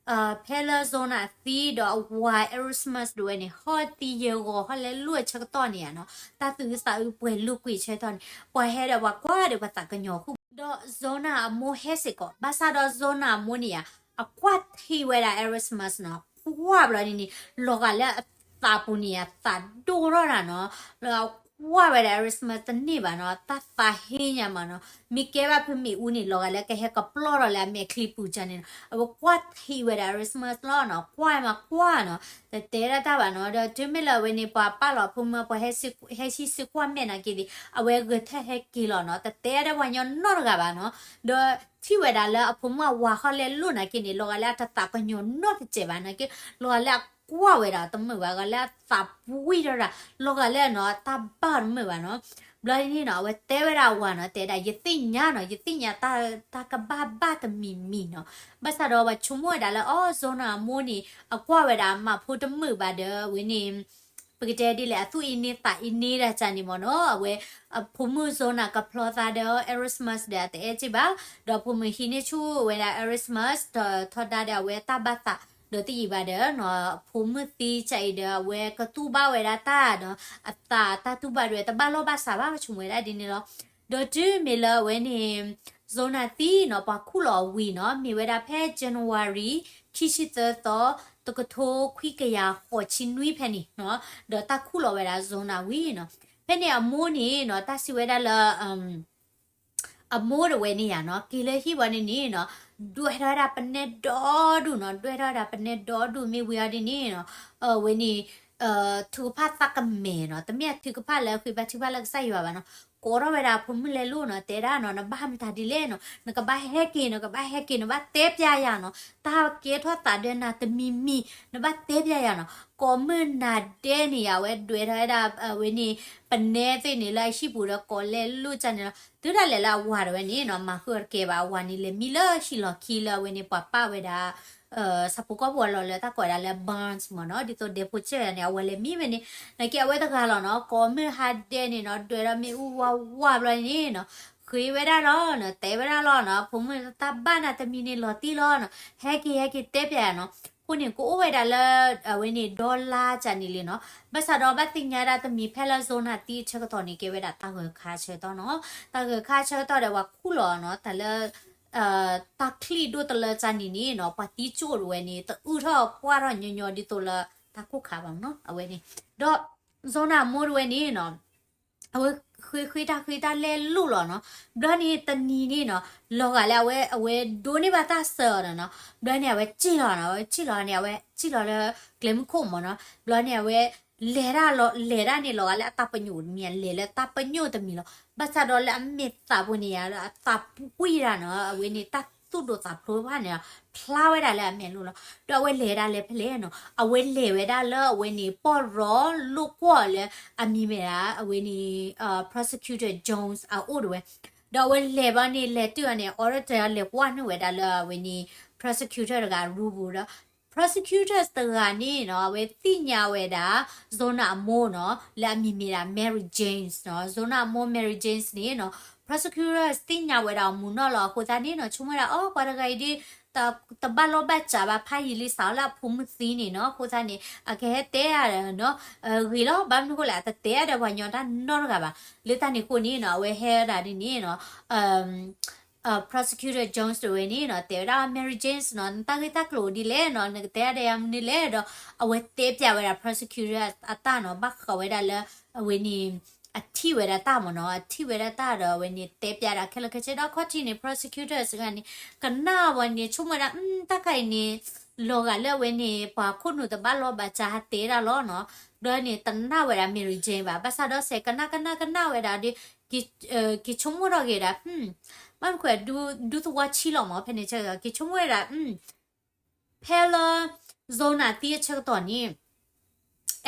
ဖဲလၢ Zona အသံဒီးအဝၤ Erasmus ဒၣ်ဝဲန့ၣ် ဟီၣ်သံယဲၢ်ဂီၤ ဟီၣ်လဲၤလိာ်အဆၢကတီၢ်န့ၣ်နီၤ တၢ်သူၣ်အုးသးအုးပှဲၤလိာ်ကွံာ်ဆၢကတီၢ်န့ၣ် ပှၤဟဲဒီးပှၤကွၢ်ဒီးပှၤသးကညီၤဃုာ် ဒီး Zona အမိၢ်ဟဲစ့ၢ်ကီး, ဘၣ်ဆၣ်ဒီး Zona အမိၢ်န့ၣ်ဧါ, အကွၢ်ထံဝဲဒၣ် Erasmus နီၤ, ကွၢ်ဘျီန့ၣ်န့ၣ် လီၤဂာ်လၢအသးပူၤန့ၣ်ဧါ, သးဒိၣ်ထီၣ်တၢ်နီၤ, လၢအကွၢ်ဝဲဒၣ် Erasmus တန့ၢ်ဘၣ်နီၤ, တၢ်သးဟ့ညါမးနီၤ, မ့ၢ်ကဲဘၣ်ဖုမ့ၣ်အူန့ၣ် လီၤဂာ်လၢကဟဲကပျီၢ်ထီၣ်လၢအမဲာ်ချံပူၤကန့ၣ်နီၤ, အဝဲကွၢ်ထံဝဲဒၣ် Erasmus လီၤနီၤ, ကွၢ်မးကွၢ်နီၤ, တတဲဒၣ်တၢ်ဘၣ်နီၤ, ဒီးတုၤမ့ၢ်လၢအဝဲန့ၣ် ပှၤပာ်လီၤအဖိမုၣ် ပှၤဟဲဟံးစုကွၢ်မဲာ်နာ်က့ဒီး အဝဲဂဲၤထၢၣ်ဟဲက့ၤလီၤနီၤ, တတဲဒၣ်ပှၤညီနီတဂၤဘၣ်နီၤ, ဒီးထံၣ်ဝဲဒၣ်လၢအဖိမုၣ်အဝၤဃီလဲၤလိာ်နာ်က့န့ၣ် လီၤဂာ်လၢအတသးကညီၤနီတစဲးဘၣ်နာ်က့, လီၤဂာ်လၢအကွၢ်ဝဲဒၣ်တမုာ်ဘၣ်, ဂာ်လၢအသးပူၤဝံၣ်ထီၣ်ဒၣ်, လီၤဂာ်လၢနီၤ တၢ်ဘၣ်တမုာ်ဘၣ်နီၤ, ဘျီန့ၣ်နီၤ အဝဲတဲဝဲဒၣ်အဝၤနီၤ, တဲဒၣ် ယသ့ၣ်ညါနီၤ, ယသ့ၣ်ညါတၢ်ကဘၣ်ဘၣ်တမံၤမံၤနီၤ, ဘၣ်ဆၣ်ဒီးပှၤဆိကမိၣ်ဝဲဒၣ်လၢ အီ Zona အမိၢ်န့ၣ် အကွၢ်ဝဲဒၣ်အမါဖိတမုာ်ဘၣ်ဒီး အဝဲန့ၣ် ပကတဲဒ်လဲၣ် အသူၣ်အံၤန့ၢ်သးအံၤန့ၢ်ဒၣ်ကန့ၣ်မ့ၢ်နီၤ, အဝဲ အဖိမုၣ် Zona ကဖျီသးဒီး Erasmus ဒီးအတအဲၣ်က့ဘၣ်, ဒီးဖိမုၣ်ဟံးန့ၢ်ဆူၣ်ဝဲဒၣ် Erasmus ထီဒါဒီးအဝဲတၢ်ဘၣ်သး, ဒီးသယံာ်ဘၣ်ဒီး ဖိမုၣ်သံကအံၤဒီး အဝဲကတူၢ်ဘၣ်ဝဲဒၣ်တၢ်ဒီး အသးတၢ်တူၢ်ဘၣ်ဒၣ်ဝဲ တဘၣ်လိာ်ဘၣ်စးဘၣ် ပဆိကမိၣ်ဝဲဒၣ်ဒ်န့ၣ်လီၤ. ဒီးတုၤမ့ၢ်လၢအဝဲန့ၣ် Zona သံနီၤ ပှၤခူၣ်လီၤအဝံၤနီၤ မ့ၢ်ဝဲဒၣ်ဖဲ January ခံဆံသၢသီ တကထိခွံကယၤဃိးဆံနွံဖဲန့ၣ်နီၤ, ဒီးတၢ်ခူၣ်လီၤဝဲဒၣ် Zona ဝံၤနီၤ, ဖဲန့ၣ်အမိၢ်န့ၣ်နီၤ တၢ်စံးဝဲဒၣ်လၢ အမိၢ်တဝဲန့ၣ်ယါနီၤ က့ၤလၢဟံၣ်ဝံၤန့ၣ်န့ၣ်နီၤ ဒွဲၣ်ထီၣ်ဝဲဒၣ်ပနဲဒီဒူၣ်နီၤ, ဒွဲၣ်ထီၣ်ဝဲဒၣ်ပနဲဒီဒူၣ် မ့ၢ်ဝံၤအီၤဒ်န့ၣ်နီၤ အဝဲန့ၣ် ထုကဖၣ်သးကမဲာ်နီၤ, တမ့ၢ်အထုကဖၣ်လၢဃ့ဘါထုကဖၣ်လၢကစၢ်ယွၤဘၣ်နီၤ, ကိးထီၣ်ဝဲဒၣ်ဖိမုၣ်လဲၤလိာ်နီၤ, တဲဒၣ်နီၤ နဘၣ်မတၤဒ်လဲၣ်နီၤ, နကဘၣ်ဟဲက့ၤ နကဘၣ်ဟဲက့ၤ နဘၣ်တဲပျဲယၤနီၤ, တၢ်ကဲထီၣ်သးဒီးနၤတမံၤမံၤ နဘၣ်တဲပျဲယၤနီၤ, ကိးမုၢ်နၤဒဲးန့ၣ်ယါ အဝဲဒွဲၣ်ထီၣ်ဝဲဒၣ် အဝဲန့ၣ် ပနဲသ့ၣ်န့ၣ်လၢအဟံၣ်ပူၤဒီးကိးလဲၤလိာ်ကန့ၣ်လီၤ. တုၤဒၣ်လဲာ်လၢအဝၤတဝဲန့ၣ်နီၤ မၤဃုာ်အီၤတကဲဘၣ်, အဝၤန့ၣ်လဲၤမံလၢဟံၣ်လီၢ်ခံလၢအဝဲန့ၣ် ပှၤပာ်ဝဲဒၣ် ဆၣ်ဖိကီၢ်ဖိအလီၢ်လၢတၢ်ကိးဝဲဒၣ်လၢ Barnes မ့ၢ်နီၤ, ဒ်သိးဒဲဖိစဲၣ်န့ၣ် အဝဲလဲၤမံဝဲန့ၣ် နာ်က့အဝဲတဂၤလီၤနီၤ, ကိးမုၢ်ဟါဒဲးန့ၣ်နီၤ ဒွဲၣ်ဒီးမ့ၣ်အူဝါဝါဘျီန့ၣ်နီၤ ဃ့ဝဲဒၣ်လီၤနီၤ, တဲဝဲဒၣ်လီၤနီၤ, ဖိမုၣ်တၢ်ဘၣ်နၤတမံၤန့ၣ်လီၤတံၢ်လီၤနီၤ, ဟဲက့ၤ ဟဲက့ၤတဲပျဲနီၤ, အဃိန့ၣ် ကအိၣ်ဝဲဒၣ်လၢ အဝဲန့ၣ် ဒီလါကန့ၣ်လံနီၤ, ဘၣ်ဆၣ်ဒီးဘၣ်သ့ၣ်ညါဒၣ်တမံၤဖဲလၢ Zona သံအဆၢကတီၢ်န့ၣ် ကဲဝဲဒၣ်တၢ်ဂၢၢ်ခါဆၢကတီၢ်နီၤ, တၢ်ဂၢၢ်ခါဆၢကတီၢ်ဒီးပှၤခူၣ်လီၤနီၤ, တၢ်လၢ တၢ်ချံၣ်ဒိၣ်တလၢကန့ၣ်န့ၣ်နီၤ ပှၤသံကၠိၣ်တဝဲန့ၣ် တအုၣ်ထီၣ်ပှၢ်ထီၣ်ညီညီဒ်သိးလၢတၢ်ခိၣ်ခါဘၣ်နီၤ အဝဲန့ၣ်, ဒီး Zona အမိၢ်တဝဲန့ၣ်နီၤ အဝဲဃ့ဃ့တၢ်ဃ့တၢ်လဲၤလိာ်လီၤနီၤ, ဘျီန့ၣ်တနံၤန့ၣ်နီၤ လီၤဂာ်လၢအဝဲ အဝဲဒိးန့ၢ်ဘၣ်တၢ်စၢၤအီၤဒီးနီၤ, ဘျီန့ၣ်အဝဲစံၣ်လီၤနီၤ, အဝဲစံၣ်လီၤန့ၣ် အဝဲစံၣ်လီၤလၢကျဲမုၢ်ခိၣ်မ့ၢ်နီၤ, ဘျီန့ၣ်အဝဲ လဲၤဒၣ်လီၤ လဲၤဒၣ်န့ၣ်လီၤဂာ်လၢအတၢ်ပညိၣ်တမံၤ လဲၤလၢတၢ်ပညိၣ်တမံၤလီၤ, ဘၣ်ဆၣ်ဒီးလၢအမဲာ်သးပူၤန့ၣ်ယါဒီး အသးပူၤကွံာ်ဒၣ်နီၤ, အဝဲန့ၣ်တၢ်သူၣ်ဒိၣ်သးဖျိးတဖၣ်န့ၣ် ဖျါဝဲဒၣ်လၢအမဲာ်လိၤလီၤ, ဒီးအဝဲလဲၤဒၣ်လၢဖဲလဲၣ်နီၤ, အဝဲလဲၤဝဲဒၣ်လၢအဝဲန့ၣ် ပီၢ်ရီလိၣ်ကွီၢ်လၢအမံၤမ့ၢ်ဒၣ် အဝဲန့ၣ် Prosecutor Jones အအိၣ်တဝဲ, ဒီးအဝဲလဲၤဘၣ်န့ၣ် လဲၤတုၤအီၤန့ၣ် auditor လဲၤကွၢ်န့ၢ်ဝဲဒၣ်လၢအဝဲန့ၣ် Prosecutor တဂၤ room ပူၤဒီး Prosecutor တဂၤန့ၣ်နီၤ အဝဲသ့ၣ်ညါဝဲဒၣ် Zona အမိၢ်နီၤ လၢအမံၤမ့ၢ်ဒၣ် Mary Janes နီၤ, Zona အမိၢ် Mary Janes န့ၣ်နီၤ Prosecutor သ့ၣ်ညါဝဲဒၣ်အမူနီၢ်လီၤ. အဃိသတးန့ၣ်နီၤ ဆိကမိၣ်ဝဲဒၣ် အိ ပှၤတဂၤအံၤဒ် တဘၣ်လီၢ်ဘၣ်စးဘၣ် ဖးယံာ်လံစးလၢအဖိမုၣ်သံန့ၣ်နီၤ. အဃိသတးန့ၣ် အကဟဲတဲဧါနီၤ ဂ့ၤလီၤ. ဘၣ်မနုၤဃိလဲၣ် အတတဲဒီးပှၤညီတၢ်နီတဂၤဘၣ်. လၢတၢ်န့ၣ်အဃိန့ၣ်နီၤ အဝဲဟဲဒၣ်ဒ်န့ၣ်နီၤ Prosecutor Jones တဝဲန့ၣ်နီၤ တဲဝဲဒၣ် Mary Janes နီၤ နတၢ်ဂ့ၢ်တၢ်ကျိၤဒ်လဲၣ်နီၤ နကတဲဒၣ်ယၤမနုၤလဲၣ်ဒီး အဝဲတဲပျးဝဲဒၣ် Prosecutor အတၢ်နီၤ ဘၣ်ဃးဝဲဒၣ်လၢ အဝဲန့ၣ် အထံၣ်ဝဲဒၣ်တၢ်မ့ၢ်နီၤ အထံၣ်ဝဲဒၣ်တၢ်ဒီး အဝဲန့ၣ်တဲပျးဒၣ်ခဲလၢာ်ခဲဆ့ဒီး ခီၣ်ထံးန့ၣ် Prosecutor စ့ၢ်ကီးန့ၣ် ကနၣ်ဝဲန့ၣ် ဆိကမိၣ်ဝဲဒၣ် တၢ်ခါအံၤန့ၣ် လီၤဂာ်လၢအဝဲန့ၣ် ပှၤခိၣ်နူာ်တဘၣ်လီၢ်ဘၣ်စးဟးတဲဒၣ်လီၤနီၤ. ဒီးန့ၣ် တနာ်ဝဲဒၣ် Mary Jane ဘၣ်. ဘၣ်ဆၣ်ဒီးစဲးကနၣ်ကနၣ်ကနၣ်ဝဲဒၣ်ဒီး က့ၤဆိကမိၣ်ထီၣ်က့ၤဝဲဒၣ် ဘၣ်မနုၤဃိ ဒူသဝီဆံးလီၤမ့ၢ် ဖဲန့ၣ်ဆၢက့ၤ က့ၤဆိကမိၣ်ဝဲဒၣ် ဖဲလၢ Zona သံအဆၢကတီၢ်န့ၣ်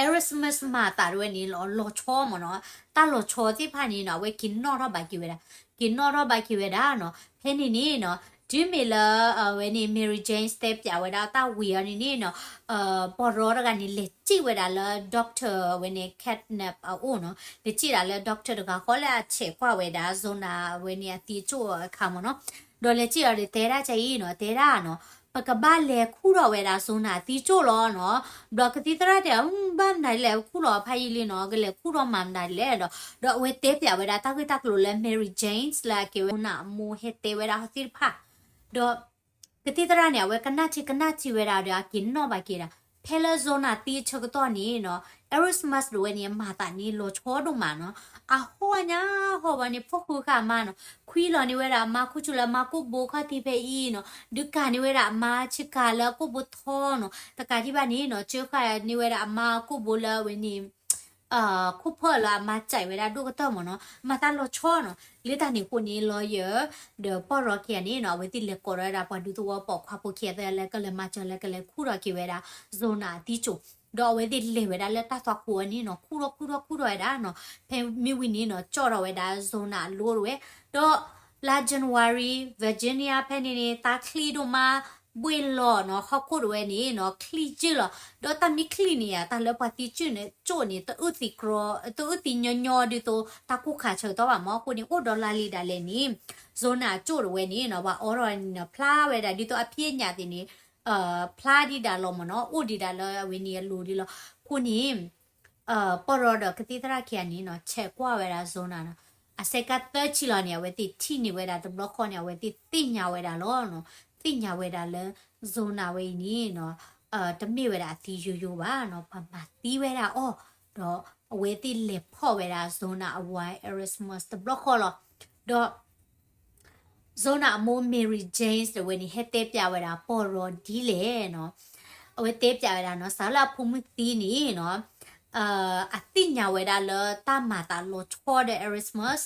Erasmus မၤသးတဝဲန့ၣ် လီၤဆီမ့ၢ်နီၤ, တၢ်လီၤဆီသ့ၣ်တဖၣ်န့ၣ်နီၤ အဝဲက့ၤနီၣ်ထီၣ်ဘၣ်က့ၤဝဲဒၣ်, က့ၤနီၣ်ထီၣ်ဘၣ်က့ၤဝဲဒၣ်နီၤ. ဖဲန့ၣ်န့ၣ်နီၤ တုၤမ့ၢ်လၢ အဝဲန့ၣ် Mary Jane တဲပျးဝဲဒၣ်တၢ်ဝံၤအီၤန့ၣ်န့ၣ်နီၤ ပီၢ်ရီတဂၤန့ၣ် လဲၤစံၣ်ဝဲဒၣ်လၢ doctor အဝဲန့ၣ် Catnap အအိၣ်နီၤ, လဲၤစံၣ်ဒၣ်လၢ doctor တဂၤဃီလၢအဆဲးကွၢ်ဝဲဒၣ် Zona အဝဲန့ၣ်အသံအကၠိၣ်အခါမ့ၢ်နီၤ. ဒီးလဲၤစံၣ်အီၤဒီးတဲဒၣ်ကအံၤနီၤ တဲဒၣ်နီၤ ပကဘၣ်လဲၤခူၣ်ထီၣ်ဝဲဒၣ် Zona အသံကၠိၣ်လီၤနီၤ. ဘျီကသံၣ်သရၣ်တဲ ဘၣ်မနုၤလဲၣ် ခူၣ်ထီၣ်ဖးယံာ်လံနီၤ ကလဲၤခူၣ်ထီၣ်မၤမနုၤလဲၣ်ဒီး ဒီးအဝဲတဲပျးဝဲဒၣ်တၢ်ဂ့ၢ်တၢ်ကျိၤလၢ Mary Jane လၢအကဲဝဲ Zona အမိၢ်ဟဲတဲဝဲဒၣ်ဟီသ့ၣ်တဖၣ် ဒီး ကသံၣ်သရၣ်န့ၣ် အဝဲကနၣ်ထံကနၣ်ထံဝဲဒၣ်ဒီးအက့ၤနီၣ်ဘၣ်က့ၤဒၣ် ဖဲလၢ Zona သံအဆၢကတီၢ်န့ၣ်နီၤ Erasmus ဒၣ်ဝဲန့ၣ် အမၤသးန့ၣ်လီၤဆီဒိၣ်မးနီၤ. အဟီၣ်ညါဟီၣ်ဘၣ်န့ၣ် ဖိၣ်ဃုာ်ဃာ်မါနီၤ ခွံလီၤန့ၢ်ဝဲဒၣ်အမါခိၣ်ဆူၣ်လၢအမါကိၣ်ဘိခီၣ်ထံးဖဲအံၤနီၤ ဒုးကၤန့ၢ်ဝဲဒၣ်အမါဆ့ကၤလၢအကိၣ်ဘိထီနီၤ တကးဒံးဘၣ်န့ၣ်နီၤ ကၢဃာ်န့ၢ်ဝဲဒၣ်အမါကိၣ်ဘိလၢအဝဲန့ၣ် ခိၣ်ဖၢၣ်လၢအမါစံးဝဲဒၣ်ဒိၣ်ကတၢၢ်မ့ၢ်နီၤ မၤသးလီၤဆီနီၤ. လၢတၢ်န့ၣ်အဃိန့ၣ် lawyer ဒီးပီၢ်ရီခံဂၤန့ၣ်နီၤ အဝဲသ့ၣ်လဲၤကိးထီၣ်ဝဲဒၣ်ပှၤဒူသဝီပိာ်ခွါဖိခံဂၤသ့ၣ်လၢကလဲၤမၤစၢၤလၢကလဲၤခူၣ်ထီၣ်က့ၤဝဲဒၣ် Zona အသံကၠိၣ် ဒီးအဝဲသ့ၣ်လဲၤဝဲဒၣ်လၢတၢ်သွၣ်ခိၣ်အံၤန့ၣ်နီၤ ခူၣ်ထီၣ်ခူၣ်ထီၣ်ခူၣ်ထီၣ်ဝဲဒၣ်နီၤ ဖဲမ့ၢ်ဝံၤန့ၣ်နီၤ ကၠီၣ်ထီၣ်ဝဲဒၣ် Zona အလိဒၣ်ဝဲ ဒီးလါ January Virginia ဖဲန့ၣ်န့ၣ် တၢ်ချံဒိၣ်မး ဘှ့ၣ်လီၤနီၤ ဟီၣ်ခိၣ်ဒၣ်ဝဲန့ၣ်နီၤ ချံယုၢ်လီၤ ဒီးတၢ်မ့ၢ်ချံန့ၣ် တၢ်လၢပှၤသံကၠိၣ်န့ၣ် ကၠိၣ်န့ၣ် တအုၣ်သံကရီ တအုၣ်သံညီညီဒ်သိး တၢ်ကိၢ်ခးဆၢကတီၢ်ဘၣ်မ့ၢ် အဃိန့ၣ် အိၣ်ဒီးလါလံဒၣ်လဲာ်န့ၣ် Zona အကၠိၣ်ဒၣ်ဝဲန့ၣ်နီၤ ပှၤအိးထီၣ်န့ၣ်နီၤ ဖျါဝဲဒၣ်ဒ်သိးအဖံးအညၣ်သ့ၣ်န့ၣ် ဖျါဒံးဒၣ်လီၤမ့ၢ်နီၤ အိၣ်ဒံးဒၣ်လၢအဝဲန့ၣ်အလိၤဒ်လီၤ. အဃိန့ၣ် ပီၢ်ရီဒီးကသံၣ်သရၣ်ခံဂၤန့ၣ်နီၤ ဆဲးကွၢ်ဝဲဒၣ် Zona နီၤ အစဲးကါသၢဆံလီၤန့ၣ် အဝဲသ့ၣ်ထံၣ်န့ၢ်ဝဲဒၣ်တဘျီဃီန့ၣ် အဝဲသ့ၣ်သ့ၣ်ညါဝဲဒၣ်လီၤနီၤ သ့ၣ်ညါဝဲဒၣ်လၢ Zona ဝဲအံၤန့ၣ်နီၤ တမ့ၢ်ဝဲဒၣ်အသံယိယိဘၣ်နီၤ ပှၤမၤသံဝဲဒၣ်အီၤ ဒီးအဝဲသ့ၣ်လဲၤဖီၣ်ဝဲဒၣ် Zona အဝၤ Erasmus တဘျီဃီလီၤ. ဒီး Zona အမိၢ် Mary Jane ဒၣ်ဝဲန့ၣ် ဟဲတဲပျးဝဲဒၣ်ပီၢ်ရီဒ်လဲၣ်နီၤ အဝဲတဲပျးဝဲဒၣ်နီၤ စးလၢအဖိမုၣ်သံန့ၣ်နီၤ အသ့ၣ်ညါဝဲဒၣ်လၢတၢ်မၤသးလီၤဆီဒီး Erasmus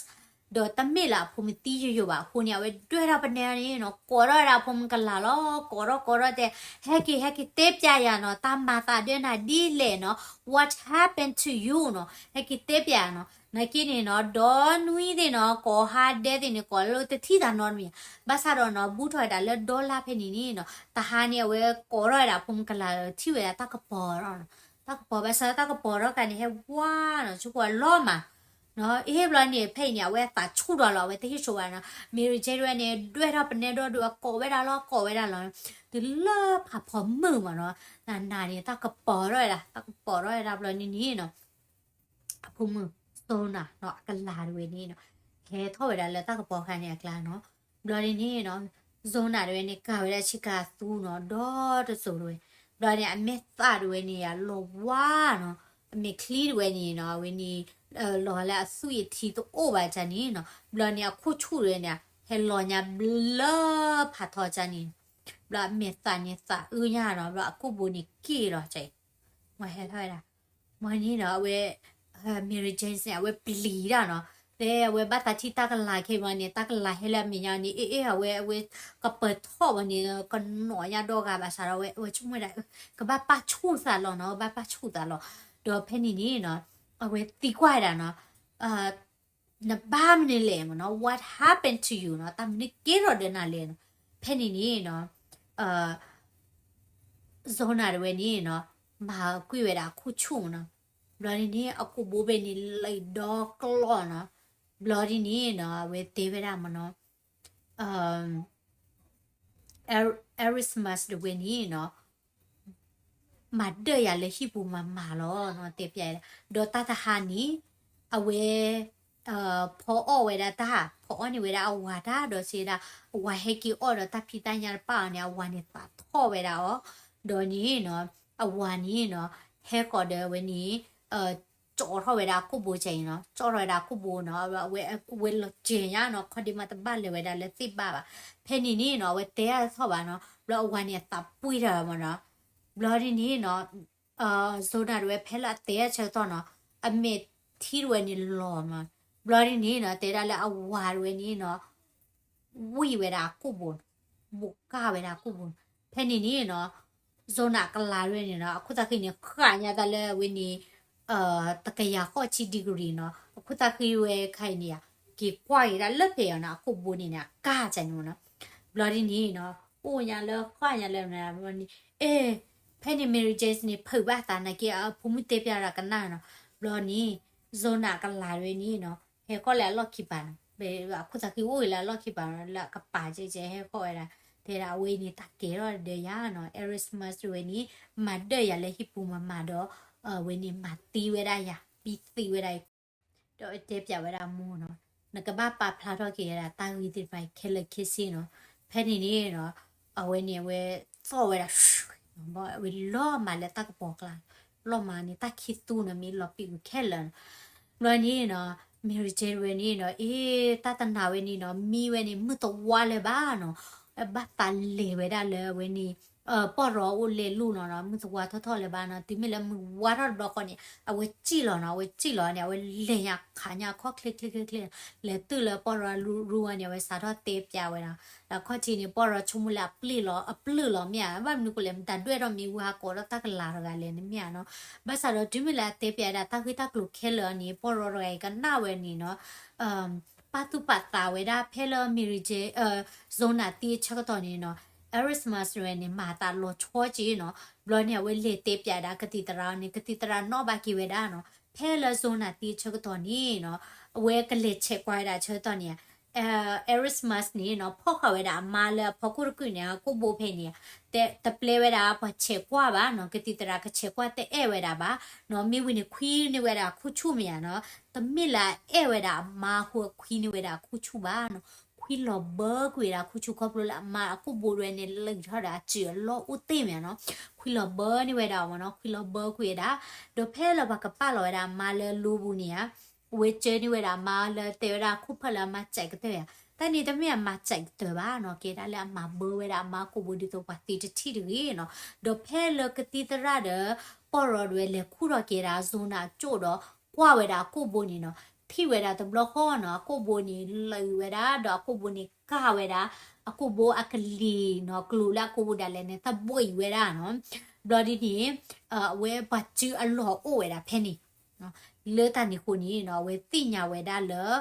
ဒီးတမ့ၢ်လၢအဖိမုၣ်သံယိယိဘၣ်အဃိန့ၣ် အဝဲဒွဲၣ်ထီၣ်ပနဲန့ၣ်နီၤ ကိးထီၣ်ဝဲဒၣ်အဖိမုၣ်ကလၤလီၤ ကိးထီၣ်ကိးထီၣ်တဲ ဟဲက့ၤ ဟဲက့ၤတဲပျးယၤနီၤ တၢ်မၤသးဒၢနၤဒ်လဲၣ်နီၤ what happened to you နီၤ ဟဲက့ၤတဲပျးနီၤ နာ်က့န့ၣ်နီၤ ဒီနွံသ့ၣ်နီၤ ကိးဟါဒဲသ့ၣ်န့ၣ် ကိးလၢတထံၣ်သးနီတမံၤ ဘၣ်ဆၣ်ဒီးနီၤ ဘူးထီၣ်ဝဲဒၣ်လၢဒီလါဖဲန့ၣ်န့ၣ်နီၤ တဟါန့ၣ် အဝဲကိးထီၣ်ဝဲဒၣ်အဖိမုၣ်ကလၤ ထံၣ်ဝဲဒၣ်တၢ်ကပီၤနီၤ တၢ်ကပီၤ ဘၣ်ဆၣ်တၢ်ကပီၤထီၣ်ခါန့ၣ် ဟဲဝါနီၤ ဆိကီၢ်လီၤမး အ့ဘျီန့ၣ် ဖဲအံၤန့ၣ် အဝဲအသးဆူၣ်ဒီးလီၤ အဝဲတဟ့ၣ်ဆိဘၣ်နီၤ Mary Jane ဒၣ်ဝဲန့ၣ် ဒွဲၣ်ထီၣ်ပနဲဒီဒုး အကိးဝဲဒၣ်လီၤ ကိးဝဲဒၣ်လီၤ တုၤလၢဖးဖီမုၢ်မးနီၤ နၤနၤန့ၣ် တၢ်ကပီၤထီၣ်ဝဲဒၣ် တၢ်ကပီၤထီၣ်ဝဲဒၣ်ဘျီန့ၣ်န့ၣ်နီၤ အဖိမုၣ် Zona နီၤ အကလၤဒၣ်ဝဲန့ၣ်နီၤ ဟဲထီၣ်ဝဲဒၣ်လၢတၢ်ကပီၤခါန့ၣ်အကျါနီၤ ဘျီန့ၣ်န့ၣ်နီၤ Zona ဒၣ်ဝဲန့ၣ် ကၤဝဲဒၣ်ဆ့ကၤသူနီၤ ဒီတစိၤဒၣ်ဝဲ ဘျီန့ၣ် အမဲာ်သၣ်ဒၣ်ဝဲန့ၣ် အလီၤဝါနီၤ အမဲာ်ချံဒၣ်ဝဲန့ၣ်နီၤ အဝဲန့ၣ် လီၤလၢအသွံၣ်အထံတအိၣ်ဘၣ်ကန့ၣ်နီၤ ဘျီန့ၣ် အခိၣ်ဆူၣ်ဒၣ်ဝဲန့ၣ် ဟဲလီၤညါဘျၢဖးထီကန့ၣ် ဘျီအမဲာ်သၣ်န့ၣ်သးအုးညါနီၤ ဘျီအကိၣ်ဘိန့ၣ်က့ၣ်လီၤက မ့ၢ်ဟဲထီၣ်ဝဲဒၣ် မ့ၢ်န့ၣ်နီၤ အဝဲ Mary Jane န့ၣ် အဝဲပျံၤတၢ်နီၤ ဖဲအဝဲဘၣ်သးထံၣ်တၢ်ကလၤခဲအံၤန့ၣ် တၢ်ကလၤဟဲလၢအမဲာ်ညါန့ၣ် အ့ၣ်အ့ၣ် အဝဲ အဝဲကပၢၤထီၣ်ဝဲန့ၣ် ကနီၤညါဒီဂၤဘၣ်ဆၣ်ဒီး အဝဲ အဝဲဆိကမိၣ်ဝဲဒၣ် ကဘၣ်ပာ်ဆူၣ်သးလီၤနီၤ ကဘၣ်ပာ်ဆူၣ်သးလီၤ ဒီးဖဲန့ၣ်န့ၣ်နီၤ အဝဲသံကွၢ်ဝဲဒၣ်နီၤ နဘၣ်မနုၤလဲၣ်မ့ၢ်နီၤ what happened to you နီၤ တၢ်မနုၤကဲထီၣ်ဒီးနၤလဲၣ်နီၤ ဖဲန့ၣ်န့ၣ်နီၤ Zona ဒၣ်ဝဲန့ၣ်နီၤ မၤကွံာ်ဝဲဒၣ်အခိၣ်ဆူၣ်နီၤ ဘျီန့ၣ်န့ၣ် အကိၣ်ဘိဖဲန့ၣ် လံာ်ဒီကျီၢ်နီၤ ဘျီဒ်န့ၣ်နီၤ အဝဲတဲဝဲဒၣ်မ့ၢ်နီၤ Erasmus ဒၣ်ဝဲန့ၣ်နီၤ မၤဒၢၣ်ယၤလၢဟံၣ်ပူၤမၤမၤလီၤ တဲပျး ဒီးတၢ်တဟါန့ၣ် အဝဲ ဖီအီၣ်ဝဲဒၣ်တၢ် ဖီအီၣ်န့ၢ်ဝဲဒၣ်အဝၤတၢ်ဒီးစံးဝဲဒၣ် အဝၤဟဲက့ၤအီၣ်ဒီးတၢ်ဖံးတၢ်ညၣ်တပၣ်အီၤန့ၣ် အဝၤန့ၣ်သးထီၣ်ဝဲဒၣ်အီၤ ဒီးန့ၣ်နီၤ အဝၤန့ၣ်နီၤ ဟဲဃီၤဒီးဝဲန့ၣ် ကၠီထီၣ်ဝဲဒၣ်အကိၣ်ဘိကဲအံၤနီၤ ကၠီထီၣ်ဝဲဒၣ်အကိၣ်ဘိနီၤ အဝဲလီၤစဲၤညါနီၤ ခီဒ့မးတဘၣ်လဲၤဝဲဒၣ်လၢသ့ၣ်ဘၣ်ဘၣ် ဖဲန့ၣ်န့ၣ်နီၤ အဝဲတဲအါထီၣ်ဘၣ်နီၤ ဘျီအဝၤန့ၣ်အသးပှ့ၤထီၣ်မ့ၢ်နီၤ ဘျီဒ်န့ၣ်နီၤ Zona ဒၣ်ဝဲဖဲလၢအတဲအဆၢကတီၢ်နီၤ အမဲာ်ထံဒၣ်ဝဲန့ၣ်လီၤမး ဘျီဒ်န့ၣ်နီၤ တဲဒၣ်လၢအဝၤဒၣ်ဝဲန့ၣ်နီၤ ဝံၣ်ဝဲဒၣ်အကိၣ်ဘိ ဘိးကၢ်ဝဲဒၣ်အကိၣ်ဘိ ဖဲန့ၣ်န့ၣ်နီၤ Zona ကလၤဒၣ်ဝဲန့ၣ်နီၤ အခိၣ်သးဃံန့ၣ် ဃၣ်ညါတၢ်လၢအဝဲန့ၣ် တကယၤဃီဆံ degree နီၤ အခိၣ်သးဃံဝဲခါအံၤန့ၣ် က့ၤကွၢ်က့ၤဒၣ်လၢဖဲအံၤနီၤ အကိၣ်ဘိန့ၣ်န့ၣ် အကၢ်ကန့ၣ်မ့ၢ်နီၤ ဘျီဒ်န့ၣ်နီၤ အိၣ်ညါလၢဃၣ်ညါလၢန့ၣ် အဲ ဖဲန့ၣ် Mary Jane န့ၣ် ဖုးဘၣ်သးနာ်က့ အဖိမုၣ်တဲပျးဒီးကနၣ်နီၤ ဘျီန့ၣ် Zona ကလၤဒၣ်ဝဲန့ၣ်နီၤ ဟဲဃီၤလၢအလီၢ်ခံပၤနီၤ အခိၣ်သးဃံအိၣ်ဂ့ၤလၢအလီၢ်ခံပၤနီၤ လၢအကပၤကဲကဲဟဲဃီၤဝဲဒၣ် တဲဒၣ်အဝဲအံၤန့ၣ် တၢ်ကဲထီၣ်ဒီးယၤနီၤ, Erasmus ဝဲန့ၣ် မၤဒၢၣ်ယၤလၢဟံၣ်ပူၤမးမးဒီး အဝဲန့ၣ်မၤသံဝဲဒၣ်ယၤ, ပံသံဝဲဒၣ်အံၤ, ဒီးအတဲပၠးဝဲဒၣ်အမိၢ်နီၤ, နကဘၣ်ပာ်ဖျါထီၣ်က့ၤဝဲဒၣ်တၢ်ဂ့ၢ်သ့ၣ်တဖၣ်ခဲလၢာ်ခဲဆ့နီၤ, ဖဲန့ၣ်န့ၣ်နီၤ, အဝဲန့ၣ်အဝဲသီၣ်ဝဲဒၣ် ဘၣ်ဝဲလီၤမးလၢတၢ်ကပီၤကျါ, လီၤမးန့ၣ် တၢ်ခံသူနီၤ မ့ၢ်လီၤပံာ်ဝဲခဲလၢာ်နီၤ, ဘျီန့ၣ်နီၤ, Mary Jane ဝဲန့ၣ်နီၤ, အ့ တၢ်တနာ်ဝဲန့ၣ်နီၤ, မံဝဲန့ၣ် မုၢ်တဝါလၢၤဘၣ်နီၤ, ဘၣ်သးလဲၤဝဲဒၣ်လၢအဝဲန့ၣ် ပီၢ်ရီအအိၣ်လဲၤလိာ်လီၤနီၤ, မုၢ်တဝါထီၣ်ထီၣ်လၢၤဘၣ်နီၤ, တုၤမ့ၢ်လၢမုၢ်ဝါထီၣ်တဘျီဃီန့ၣ် အဝဲစံၣ်လီၤနီၤ, အဝဲစံၣ်လီၤန့ၣ် အဝဲလဲၤညါခးညါခီၣ်ချ့ချ့ချ့ချ့, လဲၤတုၤလၢပီၢ်ရီအရူဝဲန့ၣ် အဝဲစးထီၣ်တဲပၠးဝဲဒၣ်, ဒီးခီၣ်ထံးန့ၣ် ပီၢ်ရီဆိကမိၣ်လၢအပျုၢ်လီၤ, အပျုၢ်လီၤမ့ၢ်ဧါ, ဘၣ်မနုၤဃိလဲၣ် မတၤဒွဲၣ်ထီၣ်မ့ၢ်ဝဲဟးကိးထီၣ်တၢ်ကလၤတဂၤလဲၣ်န့ၣ်မ့ၢ်ဧါနီၤ, ဘၣ်ဆၣ်ဒီးတုၤမ့ၢ်လၢအတဲပၠးဝဲဒၣ်တၢ်ဂ့ၢ်တၢ်ကျိၤခဲလၢာ်အီၤန့ၣ် ပီၢ်ရီတဂၤအံၤကနၣ်ဝဲန့ၣ်နီၤ ပာ်သူၣ်ပာ်သးဝဲဒၣ်ဖဲလၢ Mary Jane, Zona သံအဆၢကတီၢ်န့ၣ်နီၤ, Erasmus ဝဲန့ၣ် မၤသးလီၤဆီက့နီၤ, ဘျီန့ၣ် အဝဲလဲၤတဲပၠးဒၣ်ကသံၣ်သရၣ်အီၤန့ၣ် ကသံၣ်သရၣ်နီၣ်ဘၣ်က့ၤဝဲဒၣ်နီၤ, ဖဲလၢ Zona သံအဆၢကတီၢ်န့ၣ်နီၤ, အဝဲကလဲၤဆဲးကွၢ်ဝဲဒၣ်အဆၢကတီၢ်န့ၣ် Erasmus န့ၣ်နီၤ ဖီၣ်ဃာ်ဝဲဒၣ်အမါလၢအဖီခိၣ်တကုာ်န့ၣ် အကိာ်ဘိဖဲန့ၣ်, တပျဲဝဲဒၣ်ပှၤဆဲးကွၢ်ဘၣ်နီၤ, ကသံၣ်သရၣ်ကဆဲးကွၢ်တအဲၣ်ဝဲဒၣ်ဘၣ်နီၤ, မ့ၢ်ဝံၤန့ၣ် ခွံန့ၢ်ဝဲဒၣ်အခူၣ်ဆူၣ်မ့ၢ်ဧါနီၤ, တမ့ၢ်လၢအအဲၣ်ဝဲဒၣ်အမါအဃိ အခွံန့ၢ်ဝဲဒၣ်အခူၣ်ဆူၣ်ဘၣ်နီၤ, ခွံလီၤဘၢကွံာ်ဝဲဒၣ်အခူၣ်ဆူၣ်ခီဖျိလၢအမါအကိာ်ဘိတဝဲန့ၣ် လၢထီၣ်ဒီးအစုအလီၢ်အိၣ်သ့ၣ်မ့ၢ်ဧါနီၤ, ခွံလီၤဘၢန့ၢ်ဝဲဒၣ်အီၤမ့ၢ်နီၤ, ခွံလီၤဘၢကွံာ်ဝဲဒၣ်, ဒီးဖဲလၢပှၤကပာ်လီၤဝဲဒၣ်အမါလၢလိပူၤန့ၣ်ဧါ အဝဲကၢန့ၢ်ဝဲဒၣ်အမါလၢတဲဝဲဒၣ်ခိၣ်ဖၢၣ်လၢအမါစဲးကတၢၢ်ဧါ, တၢ်န့ၣ်တမ့ၢ်အမါစဲးကတၢၢ်ဘၣ်နီၤ, ကဲဒၣ်လၢအမၤဘၢဝဲဒၣ်အမါကိာ်ဘိဒ်သိးပှၤသံတထံၣ်တဂ့ၤနီၤ, ဒီးဖဲလၢကသံၣ်သရၣ်ဒီး ပီၢ်ရီဒဝဲလဲၤခူၣ်ထီၣ်က့ၤဒၣ် Zona အကၠိၣ်ဒီး ကွၢ်ဝဲဒၣ်အကိာ်ဘိန့ၣ်နီၤ, ထံၣ်ဝဲဒၣ်တဘျီဃီနီၤ, အကိာ်ဘိန့ၣ် လၢာ်ဝဲဒၣ် ဒီးအကိာ်ဘိန့ၣ်ကၢ်ဝဲဒၣ်, အကိာ်ဘိအကလံၤနီၤ, ကျိၤလၢအကိာ်ဘိဒၣ်လဲာ်န့ၣ် သဘှံးဝဲဒၣ်နီၤ, ဘျီဒ်န့ၣ် အဝဲပှၤစုအလီၢ်အိၣ်ဝဲဒၣ်ဖဲန့ၣ် လၢတၢ်န့ၣ်အဃိန့ၣ်နီၤ, အဝဲသ့ၣ်ညါဝဲဒၣ်လၢ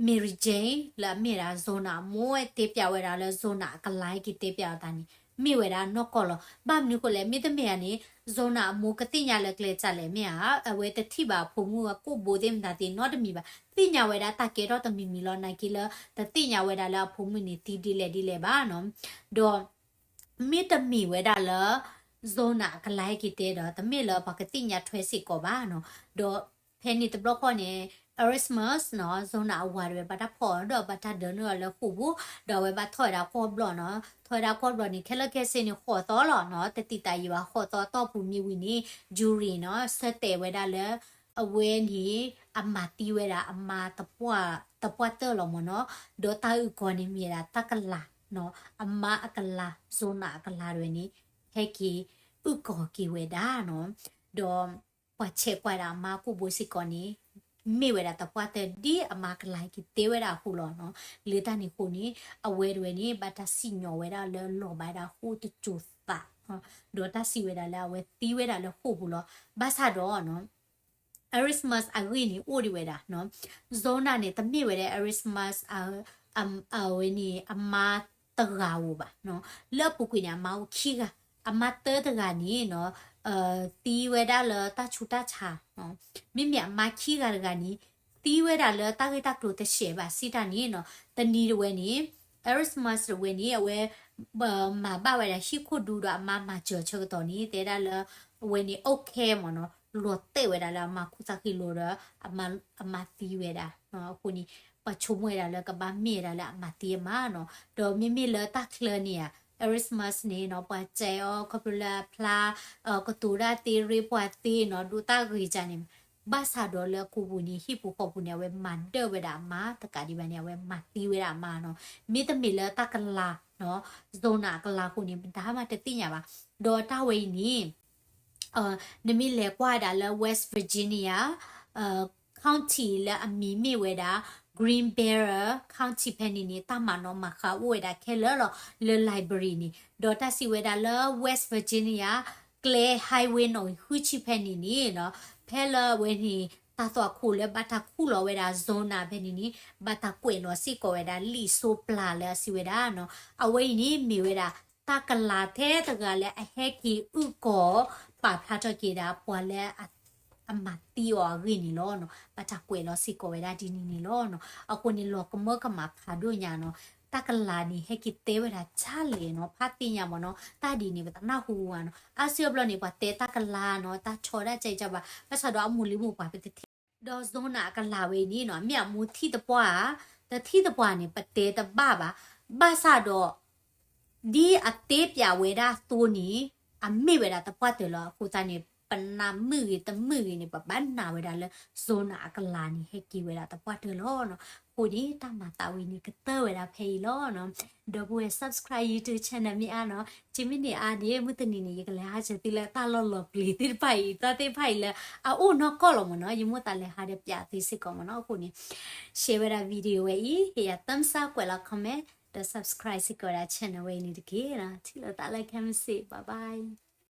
Mary Jane လၢအမ့ၢ်ဝဲဒၣ် Zona အမိၢ် တဲပၠးဝဲဒၣ်လၢ Zona အကလၤဟဲက့ၤတဲပၠးအီၤတၢ်န့ၣ် မ့ၢ်ဝဲဒၣ်နီၢ်ကီၢ်လီၤ. ဘၣ်မနုၤဃိလဲၣ် မ့တမ့ၢ်ဧါန့ၣ် Zona အမိၢ်ကသ့ၣ်ညါလၢကျဲစးလဲၣ်မ့ၢ်ဧါ, အဝဲတထံၣ်ဘၣ်အဖိမုၣ်အကိာ်ဘိသ့ၣ်မတၤသ့ၣ်နီတမံၤဘၣ်, သ့ၣ်ညါဝဲဒၣ်တၢ်ကဲထီၣ်တမံၤမံၤလီၤ. နာ်က့လၢ တသ့ၣ်ညါဝဲဒၣ်လၢအဖိမုၣ်န့ၣ်သံဒ်လဲၣ်ဒ်လဲၣ်ဘၣ်နီၤ, ဒီး မ့တမ့ၢ်ဝဲဒၣ်လၢ Zona အကလၤဟဲက့ၤတဲဒီး တမ့ၢ်လၢပှၤကသ့ၣ်ညါထွဲစ့ၢ်ကီးဘၣ်နီၤ, ဒီးဖဲန့ၣ်တဘျီဃီန့ၣ် Erasmus နီၤ Zona အဝၤတဝဲဘၣ်တၢ်ဖီၣ်အီၤဒီးဘၣ်တၢ်ဒၢနုာ်အီၤလၢဃိာ်ပူၤ, ဒီးအဝဲဘၣ်ထီၣ်ဝဲဒၣ်ကွီၢ်ဘျီၣ်နီၤ, ထီၣ်ဝဲဒၣ်ကွီၢ်ဘျီၣ်န့ၣ် ခဲလၢာ်ခဲဆ့န့ၣ် ဃိးသီလီၤနီၤ, တသံၣ်သးယံာ်ဘၣ် ဃိးသီတီၢ်ပူၤမ့ၢ်ဝံၤန့ၣ် jury နီၤ ဆၢတဲာ်ဝဲဒၣ်လၢ အဝဲန့ၣ် အမၤသံဝဲဒၣ်အမါ သပှၢ်တၢၢ်လီၤမ့ၢ်နီၤ, ဒီးတၢ်အုၣ်ကီၤန့ၣ်မ့ၢ်ဝဲဒၣ်တၢ်ကလၤနီၤ, အမါအကလၤ Zona အကလၤတဝဲန့ၣ် ဟဲက့ၤအုၣ်ကီၤက့ၤဝဲဒၣ်နီၤ, ဒီးပှၤဆဲးကွၢ်ဒၣ်အမါကိာ်ဘိစ့ၢ်ကီးန့ၣ် မ့ၢ်ဝဲဒၣ်သပှၢ်တၢၢ်ဒ်အမါကလၤဟဲက့ၤတဲဝဲဒၣ်အဃိလီၤနီၤ, လၢတၢ်န့ၣ်အဃိန့ၣ် အဝဲတဝဲန့ၣ် ဘၣ်တၢ်စံၣ်ညီၣ်ဝဲဒၣ်လၢလီၤဘၣ်ဝဲဒၣ်ဃိတစိၤသး, ဒီးတၢ်စံးဝဲဒၣ်လၢအဝဲသံဝဲဒၣ်လၢဃိာ်ပူၤလီၤ. ဘၣ်ဆၣ်ဒီးနီၤ Erasmus အဂ့ၢ်န့ၣ်အိၣ်ဒံးဝဲဒၣ်နီၤ, Zona န့ၣ် တမ့ၢ်ဝဲဒၣ် Erasmus အဝဲန့ၣ် အမါတဂၤဧိၤဘၣ်နီၤ, လၢအပူၤကွံာ်န့ၣ် အမါအိၣ်ခံဂၤ, အမါတၢတဂၤန့ၣ်နီၤ သံဝဲဒၣ်လၢတၢ်ဆူးတၢ်ဆါ, မ့မ့ၢ်အမါခံဂၤတဂၤန့ၣ် သံဝဲဒၣ်လၢတၢ်ဂ့ၢ်တၢ်ကျိၤတဆဲးဘၣ်စံးတၢ်န့ၣ်နီၤ, တနံၤတဝဲန့ၣ် Erasmus တဝဲန့ၣ် အဝဲ မၤဘၣ်ဝဲဒၣ်ဟံၣ်ခိၣ်ဒူဒီးအမါမၤစၢၤအဆၢကတီၢ်န့ၣ် တဲဒၣ်လၢ အဝဲန့ၣ် အိၣ်ခဲမ့ၢ်နီၤ လီၤတဲာ်ဝဲဒၣ်လၢအမါခူၣ်သၣ်ဃံလိၤဒီး အမါသံဝဲဒၣ်, အဃိန့ၣ် ပှၤဆိကမိၣ်ဝဲဒၣ်လၢကဘၣ်မ့ၢ်ဝဲဒၣ်လၢအမၤသံအမါနီၤ, ဒီးမ့မ့ၢ်လၢတၢ်ချၢန့ၣ်ဧါ Erasmus န့ၣ်နီၤ ပှၤစဲးအီၤခီဖျိလၢအဖျါ ကတိၤတၢ်သ့ရ့ပှၤသ့နီၤ ဒိးတၢ်ဂ့ၤကၢန့ၣ် ဘၣ်ဆၣ်ဒီးလၢအကိာ်ပူၤန့ၣ် ဟံၣ်ပူၤဃီပူၤန့ၣ် အဝဲမၤဒၢၣ်ဝဲဒၣ်အမါတကးဒံးဘၣ်န့ၣ် အဝဲမၤသံဝဲဒၣ်အမါနီၤ, မ့တမ့ၢ်လၢတၢ်ကလၤနီၤ Zona အကလၤအဃိန့ၣ် ပတၢ်မၤတသ့ၣ်ညါဘၣ်, ဒီးတၢ်ဝဲအံၤန့ၣ် နမ့ၢ်လဲၤကွၢ်ဝဲဒၣ်လၢ West Virginia County လၢအမံၤမ့ၢ်ဝဲဒၣ် Green Beret County ဖဲန့ၣ်န့ၣ် တၢ်မၤနီၣ်မၤဃါအိၣ်ဝဲဒၣ်ခဲလၢာ်လီၤ လၢ library န့ၣ်, ဒီးတၢ်စံးဝဲဒၣ်လၢ West Virginia ကျဲ highway နီၣ်ဂံၢ်ဃုဆံဖဲန့ၣ်န့ၣ်နီၤ, ဖဲလၢအဝဲန့ၣ် တၢ်သွၣ်ခိၣ်လၢဘၣ်တၢ်ခူၣ်လီၤဝဲဒၣ် Zona ဖဲန့ၣ်န့ၣ် ဘၣ်တၢ်ကွဲးလီၤစ့ၢ်ကီးဝဲဒၣ်လံာ်စိပျၢ်လၢအစံးဝဲဒၣ်နီၤ, အဝဲအံၤန့ၣ်မ့ၢ်ဝဲဒၣ် တၢ်ကလၤထဲတဂၤလၢအဟဲက့ၤအုၣ်ကီၤ ပာ်ဖျါထီၣ်က့ၤဒၣ်ပှၤလၢ အမၤသံအီၤအဂ့ၢ်န့ၣ်လီၤနီၤ, ဘၣ်တၢ်ကွဲးလီၤစ့ၢ်ကီးဝဲဒၣ်ဒ်န့ၣ်န့ၣ်လီၤနီၤ, အဃိန့ၣ်လီၤကမၢကမၣ်ဖးဒိၣ်ညါနီၤ, တၢ်ကလၤန့ၣ် ဟဲက့ၤတဲဝဲဒၣ်ဆါလဲၣ်နီၤ, ဖါသ့ၣ်ညါမ့ၢ်နီၤ, တၢ်ဒ်န့ၣ် ပတနၢ်ဟူဘၣ်နီၤ. အါစုအါဘျီန့ၣ် ပှၤတဲတၢ်ကလၤနီၤ, တၢ်ဆီတၢ်ကဲကဘၣ်, ဘၣ်ဆၣ်ဒီးအမိၢ်လံမိၢ်ပှၢ် ပတထံၣ်, ဒီး Zona အကလၤဝဲအံၤန့ၣ်နီၤ, မ့ၢ်အမိၢ်ထံၣ်သပှၢ်ဧါ, တထံၣ်သပှၢ်န့ၣ် ပတဲတဘၣ်ဘၣ်. ဘၣ်ဆၣ်ဒီး ဒ်အတဲပျးဝဲဒၣ်အသိးန့ၣ် အမ့ၢ်ဝဲဒၣ်သပှၢ်တၢၢ်လီၤ. အဃိသတးန့ၣ် ပနာ်မုာ်ဂ့ၤတမုာ်ဂ့ၤန့ၣ် ပဘၣ်နာ်ဝဲဒၣ်လၢ Zona အကလၤန့ၣ် ဟဲက့ၤဝဲဒၣ်သပှၢ်တၢၢ်လီၤနီၤ. အဃိန့ၣ် တၢ်မၤသးဝဲန့ၣ် ကတၢၢ်ဝဲဒၣ်ဖဲအံၤလီၤနီၤ. ဒီပုၢ်ဝဲၢ် subscribe YouTube channel မ့ၢ်အါနီၤ, ကမ့ၢ်န့ၣ်အါန့ၣ် မုၢ်တနံၤန့ၣ် ယကလဲၤဟးဆှဲးသုလၢတၢ်လီၢ်လီၤပျံၤသ့ၣ်တဖၣ်အံၤ, တၢ်သ့ၣ်တဖၣ်အံၤလၢအအိၣ်နီၢ်ကီၢ်လီၤမ့ၢ်နီၤ, ယမိၢ်သးလဲၤဟးဒီးပျးသုစ့ၢ်ကီးမ့ၢ်နီၤ. အဃိန့ၣ် share ဝဲဒၣ် video ဝဲအံၤ, ဟ့ၣ်ယၤ thumbs up, ကွဲးလီၤ comment, ဒီး subscribe စ့ၢ်ကီးဝဲဒၣ် channel ဝဲအံၤန့ၣ်တက့ၢ်နီၤ. ထံၣ်လိာ်သးလၢခဲမုၢ်ဆ့ၣ်, bye bye.